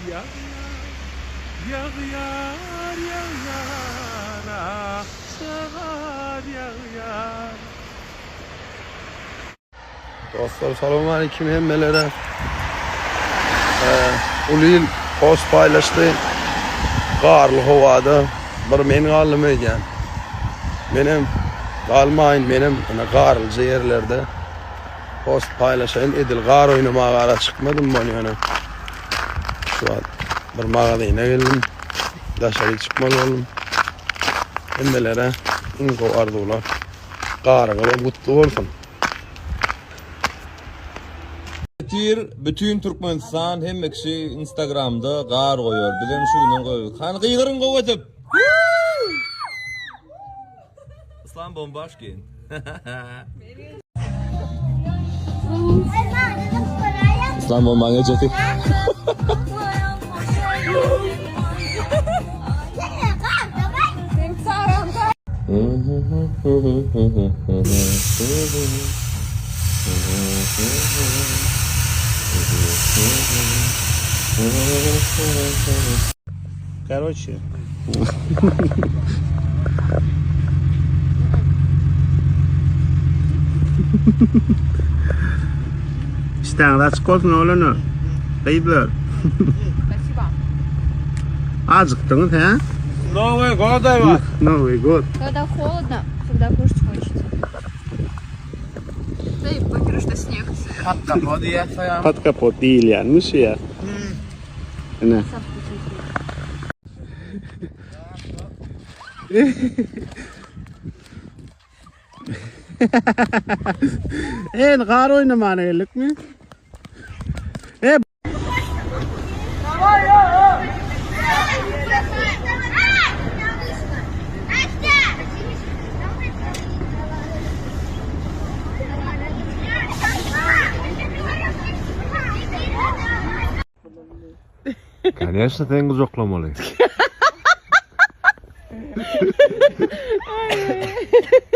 Ýagýar, ýagýar, ýagýar, akja gar ýagýar. Dostlar salowmaleýkim hemmelere. Uly il post paýlaşdy. Garly howada bir men galdym öýdýän. Menem galmaýyn, menem ine garlyja ýerlerde post paýlaşaýyn. Edil gar oýnamaga ara çykmadym bolýan ýöne. Şu wagt bir magazyna geldim. Daşary çykmaly boldum. Hemmelere iň gowy arzuwlar. Garyňyzam gutly bolsun. Ertir bütün Türkmenistan hemme kişi instagramda gar goýar bizem şu günden goýup hany gygyryň gowy edip. Islam Bombaşkin. Islam bombaň ejesi. Karoçe. Işdäňiz açyk bolsun oglanlar. Gyzlar. Spasiba. Ajykdyňyz hä? Nowy god aýwa. Nowy god. Когда холодно, всегда кушать хочется. Да и похер, что снег. Pat kapot diýýär. Pat kapot diýilýänmiş ýa. Ine. Eý, gar oýnamana geldikmi? E, Koneçno sen gujaklamaly.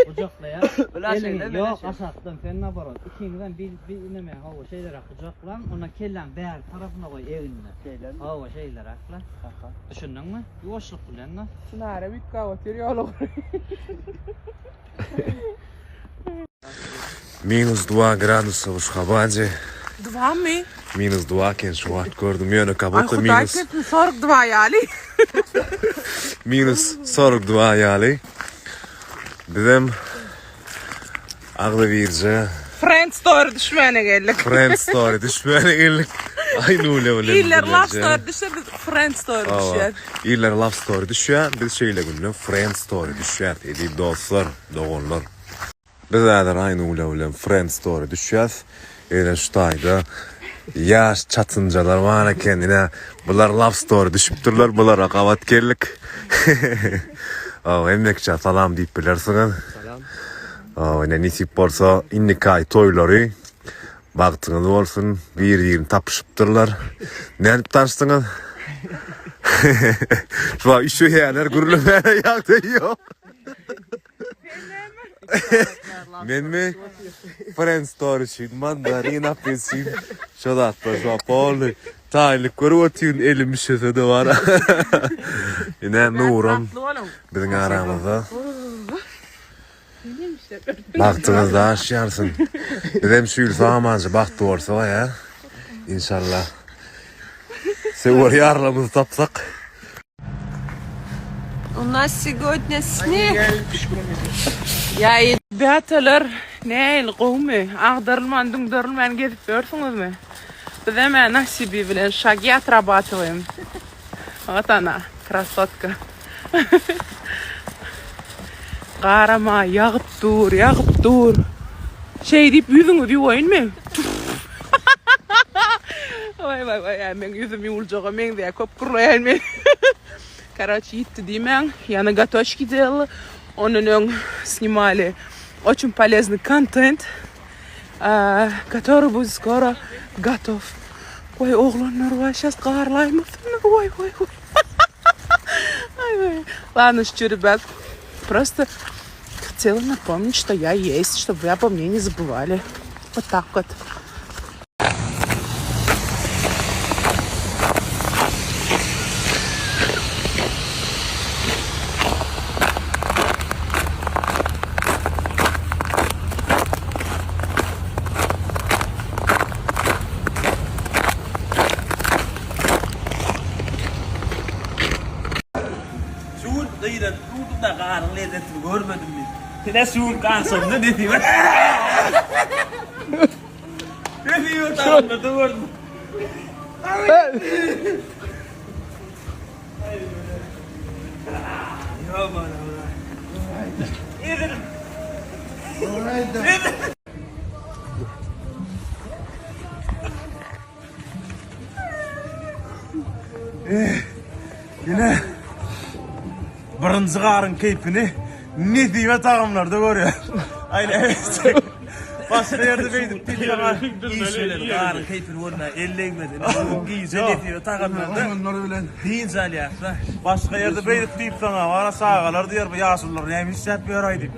Gujaklaýar. Eliňi ýok aşakdan sen naborot. Ikiňizem bir bir neme hawa şeýleräk gujaklaň, onda kelläň bäri tarapyna goý egnine. Şeýlemi? Hawa şeýleräkle. Aha. Düşündiňmi? Ýuwaşlyk bilen-de. Çynara üýtgäp otyr ýola gury. Minus dwa gradusa w Aşgabade. Dwamy? Minus dwa eken şu wagt gördüm ýöne Aý kabutda hudaý minus ketsin soruk dwa ýaly. minus soruk dwa ýaly. Bizem agzybirje Friend story düşmäne geldik. friend story düşmäne geldik. Aýnule bilen Iller love bileje. story düşse biz friend story Hawa. düşýäs. Iller love story düşýär, biz şeýle günde friend story düşýäs eziz dostlar, doganlar. Biz häzir Aýnugül bilen friend story düşýäs. Ine şu taýda ýaş çatynjalar bar eken. Ine bular love story düşüpdirler. Bulara gabat geldik. Hawa, hemmekçä salam diýip bilersiňiz. Salam. Hawa, ine nesip bolsa indiki aý toýlary bagtyňyz bolsun. Bir-birini tapyşypdyrlar. Nädip tanyşdyňyz? Şu wagt üşeýärler, gürlemäne ýagdaý ýok. Menmi? Friend story üçin, mandarin apelsin, şo zatlar şo polny taýynlyk görüp otyryn, elim üşese-de bar. Ine Nuram biziň aramyzda. Bagtyňyz daş ýarsyn. Bizem şu ýyl sag-amanja bagtly bolsak ýa. Inşallah. Söwer ýarlarymyzy tapsak. U nas segodnýa sneg. Ýa Bäteler nähili gowumy? Agdarylman düňderilmän gezip ýörsüňizmi? Bizem-ä Nasibi bilen şagi otrabatywaýym. Wot ona, krasotka. Garama ýagyp dur, ýagyp dur. Şeý diýip ýüzüňizi ýuwaýynmy? Waý waý waý, ä meň ýüzüm ýuwuljaga meňzeýär, köp gürleýän men. Karoçe ýitdi diýmäň, ýa nogotочки delala. Ondan öň sнимали очень полезный kontent, который будет skoro gotov. Waý oglanlar waý şas garlaýmasynlar waý waý waý. Ладно, шучу, ребят. Просто хотела напомнить, что я есть, чтобы вы обо мне не забывали. Вот так вот. Aýdypdym-da garyň lezzetini görmedim diýip. Sen-ä şu günki agşamda nesibe. Nesibe tagamlarda gördüm. Ine birinji garyň keýpini nesibe tagamlarda görýär. Aýna Başga ýerde beýdip diýip Iş bilen garyň keýpini görmä el degmedi. Bu gije nesibe tagamlarda bilen dynç alýarsa. Başga ýerde beýdip diýip saňa bara çagalar diýer bu ýaşulular näme işläp ýör aý diýip.